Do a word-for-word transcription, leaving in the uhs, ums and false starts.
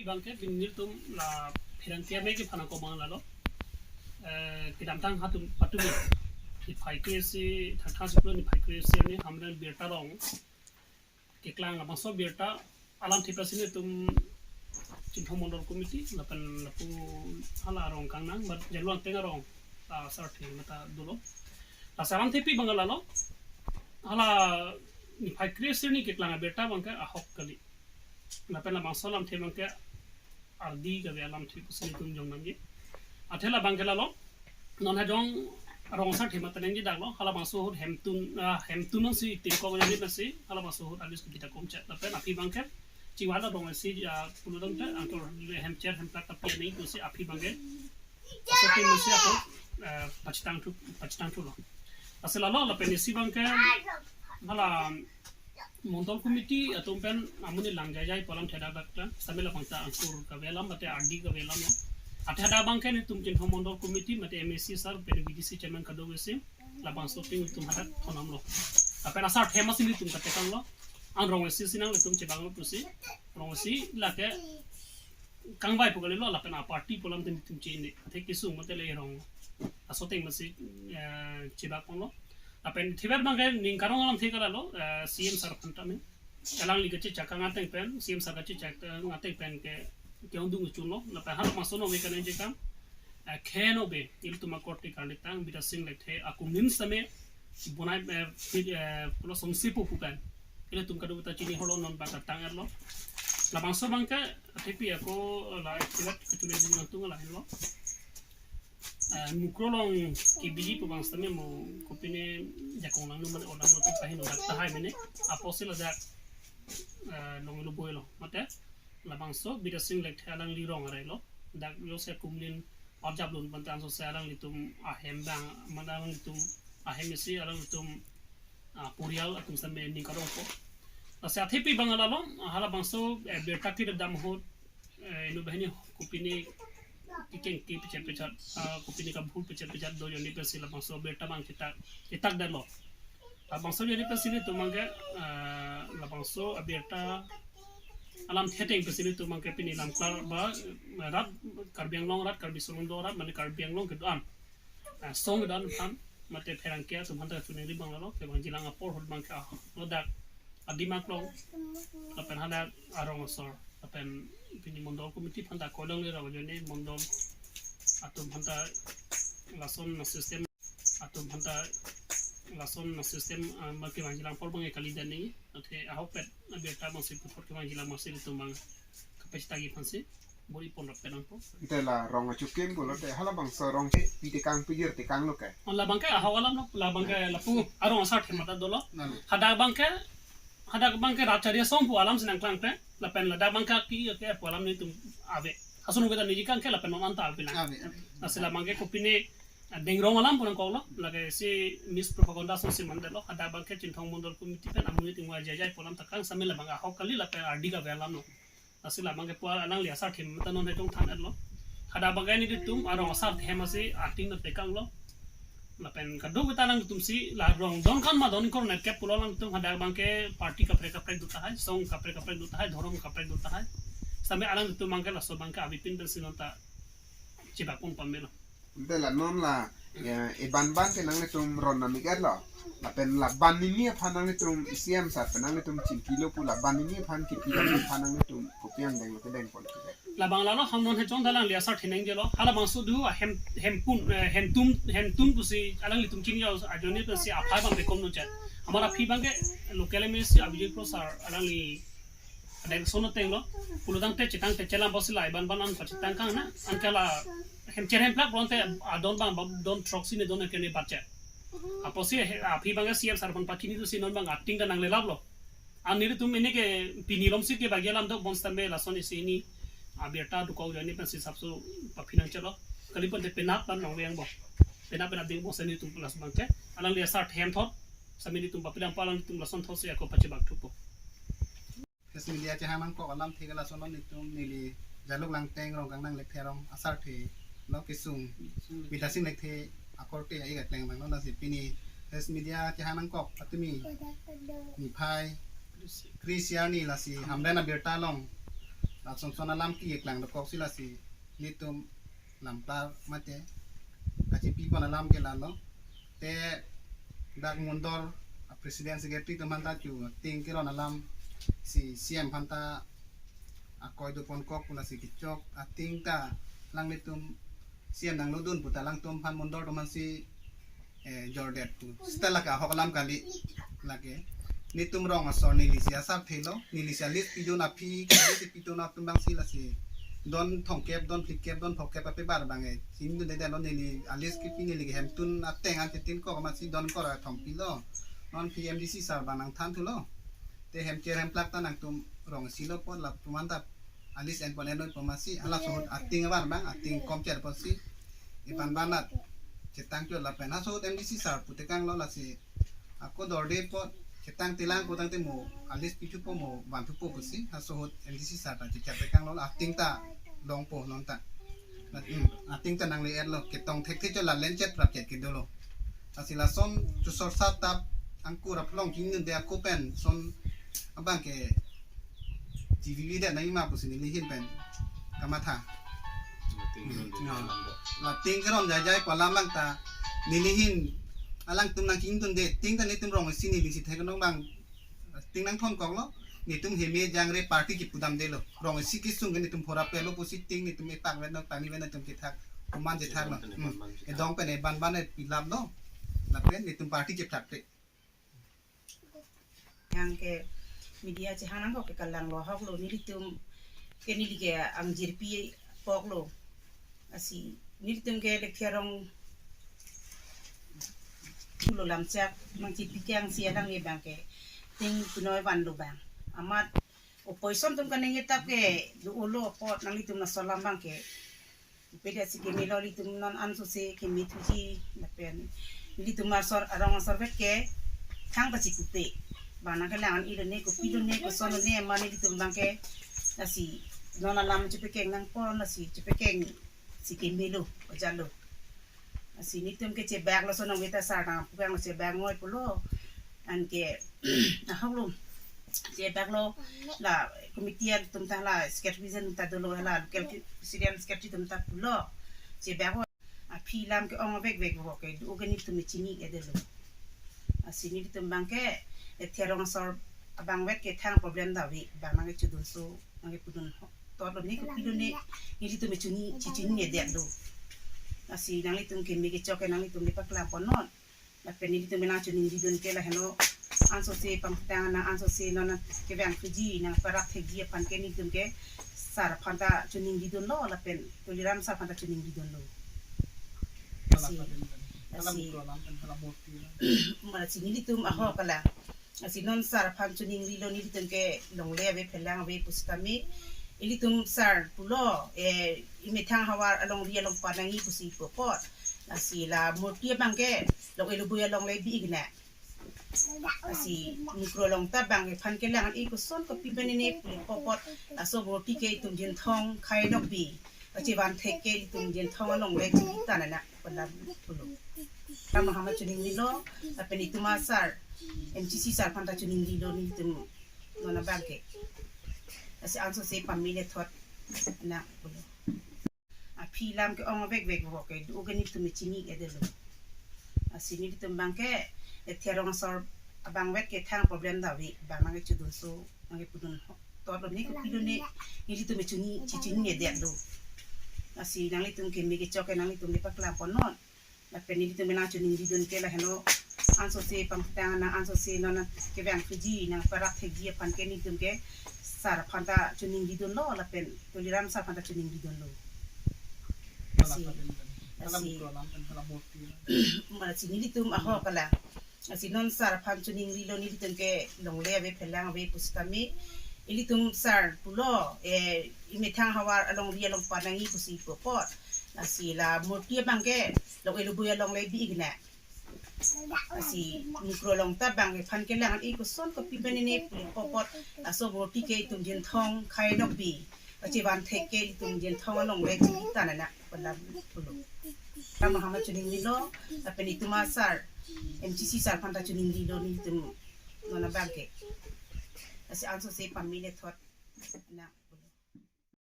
Abangke pini nelitum la pherangke amei kephan ako abang lalo. Eh, kedamtang hatum patumi niphai kre-isi, thakthak siplo niphai kre-isi arni Hamren birta rong keklang, labangso birta alamthe pensi nelitum Chinthong Mondol Committee lapen lapu hala arong kangnang, but Jalangteng arong, ah, sarthe mata dolo. Lasi alamthe pi abang lalo. Hala niphai kre-isi arni keklang abirta abangke ahok kali. Lapen labangso alamthe abangke ardi kave alamthe pusi nelitum jong nangji. Athe labangke lalo, non hajong arong asarthe mata nangji daklo, halabangso ahut Hemtun, ah, Hemtun nangsi tingkok jadi nasi, halabangso ahut alis kita komchet. Lapen aphi abangke, chiwala dong si, ah, pulo dong te, angtor Hemcher, Hemplak tapi ani pusi aphi abangke. Asarthe masi ako, eh, pachitangthu, pachitangthulo. Lasi lalo, lapen isi abangke, hala, Mondol Committee atum pen amonit lang jaijai pu alamthe dak dak ta, sambil labang ta angkur kave alam, mate ardi kave alamlo. Athe hadak abangke nelitum Chinthong Mondol Committee, mate M A C sir, pen V D C chairman kadokave si, labangso atum hadak thondamlo. Lapen asarthe masi nelitum katekanglo. An rong isi si nanglitum chebanglo pusi, rong isi lake kangvai pu kalilo, lapen aparty pu alam nelitum chini. Athe kesung mate le rong aso ateng masi, eh, chebak ponlo. Lapen thiver abangke ning karong alamthe kalalo, eh, C M sir aphan tame. Alangli kachechak kang ateng pen, C M sir kachechak kang ateng pen ke, ke-ongdung chunlo. Lapen halabangso nove kaningje kang, eh, khen ove, ilitum akorte karlitang, Bidya Sing Lekthe akumlin same, bonai, eh, phi-, eh, pulo songsi pu pu pen. Ilitum kadokave ta chini holo, non bata tang-etlo. Labangso abangke, athepi ako, la, kilat kachule di nangtung lahenlo. Eh, Mukroh along kebiji pu abang sitame mo kopine jakong langno mane olang no tu kahin dak tahai mene. Apotsi ladak, eh, longlo boilo. Mate labangso Bidya Sing Lekthe alangli rong arailo. Dak jongsi akumlin arjap lun pantang sose alanglitum ahem abang, mane alanglitum ahem isi alanglitum, ah, porial atum sitame ning karongpo. Lasi athepi abang lalo, halabangso, eh, birta kedam ahut, eh, inut banghini kopine kekeng ke pechet pechet, ah, kopine kabhul pechet pechet do ajoine pensi labangso abirta abang chetak, chetak detlo. Labangso ajoine pensi nelitum abangke, ah, labangso abirta alamthe ateng pensi nelitum abangke pini lam klar ba, eh, rat Karbi Anglong rat, Karbi Songdo rat, mane Karbi Anglong kedo-an, ah, song kedo-an aphan, mate pherangke atum aphan ta chuningri abang lalo, kevangjilang apor ahut abangke, ah, ladak adim aklong, lapen hadak arong asor, lapen pini Mondol Committee aphan ta kolong le rawa ajoine Mondol atum aphan ta lason asystem, atum aphan ta lason asystem, ah, ma kevangjilang apor abang kali dan ni, athe ahokpet abirta abang si puthot kevangjilang masi nelitum abang kapachitangji aphansi bor-i ponrap penang po. Ante la rong achukim pulote halabangso rong che pi tekang pijir tekanglo ke. Labangke ahok alamlo, labangke lapu arong asarthe mata dolo. Nang. Hadak abangke, hadak abangke rat chari asong pu alam si nangklangpe, lapen ladak abangke ki ke pu alam nelitum ave. Ason ave ta niji kang ke lapen non anta ave nang. Ave, ave. Lasi labangke kopine, ah, dengrong alam pu nangkoklo, lake si mispropaganda asonsi mandetlo, hadak abangke Chinthong Mondol Committee pen amonit ingwa jaijai pu alam ta kang, sambil labang ahok kali lapen ardi kave alamlo. Lasi labangke pu alangli asarthe mata non hejong than-etlo. Hadak abangke nelitum arong asarthe masi ating na tekanglo. Lapen kadokave ta alangtum si la rong don kan ma don ingkoi ra nerkep pulo alangtum, hadak abangke party kaprek kaprek do tahai, song kaprek kaprek do tahai, dhorom kaprek do tahai. Sitame alangtum abangke laso abangke avepin pensi non ta chebak pon pamelo. Ante la non la, ya, eban ban ke nanglitum ron namik-etlo. Lapen la ban nimi aphan nanglitum C M sir pen nanglitum chimpilo pu la ban nimi aphan kipi dam aphan nanglitum kopi angdeng lo kedeng pon ke. Labang lalo ham non hejong ta alangli asarthe nangjelo. Halabangso do ahem, Hempun, eh, Hemtun, Hemtun pusi alanglitum chini ajoine pensi aphai abang bekom no chat. Amar aphi abangke local M A C Abhijit Kro sir alangli adeng sono tenglo. Pulo tangte chetang te chelam bosi la eban ban an pachitang kang na. Anke la Hemcher Hemplak pulote adon abang ba don throksi ne don ke ne bacha. Apotsi he, aphi abangke C M sir aphan pachini do si non abang ating ta nanglelaplo. An nelitum ini ke pini lomsi kevangji alam do bonsitame lason isi ini abirta dokok ajoine pensi sapso paphi nangchelo. Kali ponte penap pen nangveng bo. Penap penap ding bonsitame nelitum lason abangke. Alangli asarthe hem thot. Sitame nelitum papi dam pa alangtum lason thotsi ako pachebak thupo. Press media chehang nangkok alamthe ke lason lo, nelitum neli Jaluk Langteng Rongkang nang Lekthe arong asarthe lo kesung Bidya Sing Lekthe akorte ai gatleng abang lo, lasi pini press media chehang nangkok patumi niphai kre-isi arni lasi Hamren abirta along Lason son alam keklang dokok si lasi nelitum lampar mate kachipipon alam ke lalo. Te dak mondol a president secretary atum aphanta chu ting keron alam si C M aphanta akoi doponkok pu lasi kechok ating ta alanglitum C M nanglodun pu ta alangtum aphan mondol atum aphan si eh, jordet pu. Seta lake ahok alam kali lake. Nelitum rong asor neli si asar thelo, neli si a-list pidun aphi, kali si pidun atum abang si lasi. Don thomkep, don phlikep, don phokep ape bar abang eh. Chini dun dede lo neli a-list kipi neli ke hemtun ateng an tetin ko ma si don kor athom pilo. Non aphi M D C sir abang nangthan thulo. Te hemcher hemplak ta nangtum rong isi lo apot lapu aphanta a-list enpon enoi pu ma si, halaso ahut ating aban abang, ating komcher apot si. Iban banat chetang chot lapen halaso ahut M D C sir pu tekanglo lasi. Ako dorde apot chetang telang ko tangte mo a-list pithupo mo vanthupo pusi. Halaso ahut M D C sir ta chechat tekanglo ating ta longpo non ta. Hmm, ating ta nangle-etlo ketong thekthe chot la lenchet prapchet ke dolo. Lasi lason chusor sat tap angkur aphlong chingdunde ako pen son abang ke G V V det nangji ma pusi neli ahin pen kamatha. Ating keron dei. Ya. Ating keron jaijai pu alam abang ta neli ahin alangtum nangchingdunde ting ta nelitum rong isi neli si thek nong abang ting nangthonkoklo. Nelitum heme jangre party kipudamdelo. Rong isi kesung ke nelitum phora pelo pusi ting nelitum epak vet nang pani vet nangtum kethak komat chethaklo. Hmm. Edong pen eban ban epilaplo. Lapen nelitum party chethak te. Yang ke media chehang nangkok ke kalanglo ahoklo nelitum ke neli ke angjirpi poklo. Lasi nelitum ke Lekthe arong pulo lamchak nangchipi kang si alang abang ke ting punoi vanlo abang. Amat opposition atum kaningje tap ke do-olo apot nanglitum laso alam abang ke. Pede si kemelo ilitum non ansose kemethuji lapen ilitum asor arong asor vet ke thangta chikute. Bang nangkelang an-ilo ne, kopilo ne, koson ne, mane ilitum abang ke lasi non alam chepekeng nangpon lasi chepekeng si kemelo, ojalo. Lasi nelitum ke chebak lo sonong beta sar nangpukang lo chebak ngoi pulo. Anke ahoklo chebaklo la committee atum ta la secretary jen ta dolo la local president secretary atum ta pulo. Chebaklo aphi alam ke-ong vekvek vo ke do ke nelitum chini ke dolo. Lasi nelitum abang ke Lekthe arong asor abang vet ke thang problem dave bang nangkechudunso nangkepudun totlo ne kopilo ne nelitum chini chichini ne detlo. Lasi nanglitum keme kechok ke nanglitum le paklang pon non. Lapen nelitum nangchiningridun ke lahelo ansose pangtang nang ansose non kevang thuji nangparap thekji aphan ke nelitum ke sar aphanta chiningridunlo lapen Tuliram sar aphanta chiningridunlo. Lasi, lasi, mala chini ilitum ahok kalang. Lasi non sar aphan chiningrilo nelitum ke longle ave phelang ave pusitame ilitum sar pulo, eh, imethang havar alongri alongpat nangji pusi pu apot. Lasi la murti abang ke long elubui along le bi-ik ne. Lasi mukro along ta abang ke aphan kelang an-e koson kopi pen ne pu apot. Laso murti ke itum Jinthong Khai Nokbi kachevan thek ke itum Jinthong along le chita nana pu alam pulo. Lam ahama chiningrilo, lapen itum asar M G C sar aphanta chiningrilo nelitum non abang ke. Lasi ansose pamele thot nang pulo. Aphi alam ke-ong vekvek vo ke do ke nelitum chini ke dolo. Lasi nelitum abang ke Lekthe arong asor abang vet ke thang problem dave bang nangkechudunso nangkepudun totlo ne kopilo ne nelitum chini chichini ne detlo. Lasi nanglitum keme kechok ke nanglitum le paklang pon non. Lapen nelitum nangchiningridun ke lahelo ansose pangtang nang ansose non kevang thuji nangparap thekji aphan ke nelitum ke sar aphanta chiningridunlo lapen Tuliram sar aphanta chiningridunlo. Lasi, lasi, mala chini ilitum ahok kalang. Lasi non sar aphan chiningrilo nelitum ke longle ave phelang ave pusitame ilitum sar pulo, eh, imethang havar alongri alongpat nangji pusi pu apot. Lasi la murti abang ke long elubui along le bi-ik ne. Lasi mukro along ta abang ke aphan kelang an-e koson kopi pen ne pu apot. Laso murti ke itum Jinthong Khai Nokbi kachevan thek ke itum Jinthong along le chita nana pu alam pulo. Lam ahama chiningrilo, lapen itum asar M G C sar aphanta chiningrilo nelitum non abang ke. Lasi ansose pamele thot nang.